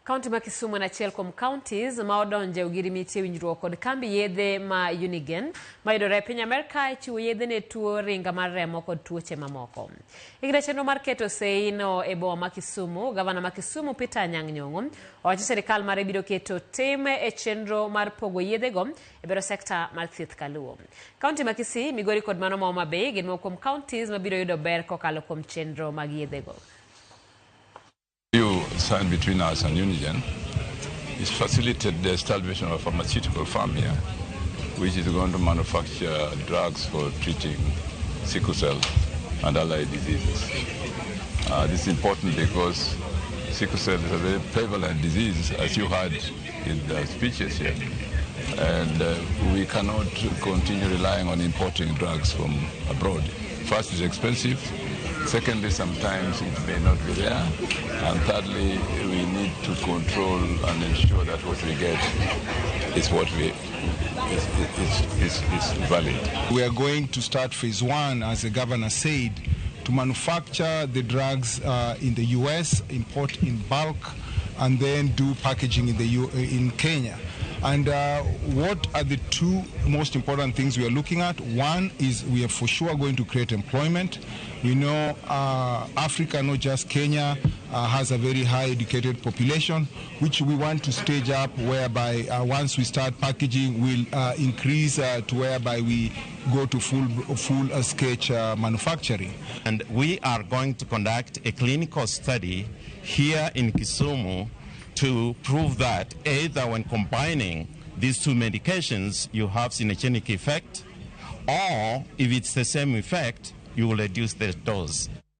Kaunti ma Kisumu en achiel kuom counties ma odonje ogirimiti e winjruok kod kambi yedhe ma Unigen mayudore e piny Amerka e chiwo yedhe ne tuo ringa mar remo kod tuoche mamoko. E kinde chenro mar keto sei no e boma ma Kisumu, gavana ma Kisumu Peter Anyang' Nyong'o owacho sirikal mare biro keto tim e chenro mar pogo yedhego e bero sekta mar thieth kaluo. Kaunti ma Kisii, Migori kod mano ma Homa Bay gin moko kuom counties mabiro yudo ber kokalo kuom chenro mag yedhego. You signed between us and Unigen is facilitated the establishment of a pharmaceutical firm here, which is going to manufacture drugs for treating sickle cell and allied diseases. This is important because sickle cell is a very prevalent disease, as you heard in the speeches here. And we cannot continue relying on importing drugs from abroad. First, it's expensive. Secondly, sometimes it may not be there. And thirdly, we need to control and ensure that what we get is what we is valid. We are going to start phase one, as the governor said, to manufacture the drugs in the US, import in bulk, and then do packaging in Kenya. And what are the two most important things we are looking at? One is we are for sure going to create employment. We know Africa, not just Kenya, has a very high educated population, which we want to stage up whereby once we start packaging, we'll increase to whereby we go to full sketch manufacturing. And we are going to conduct a clinical study here in Kisumu to prove that either when combining these two medications, you have synergenic effect, or if it's the same effect, you will reduce the dose.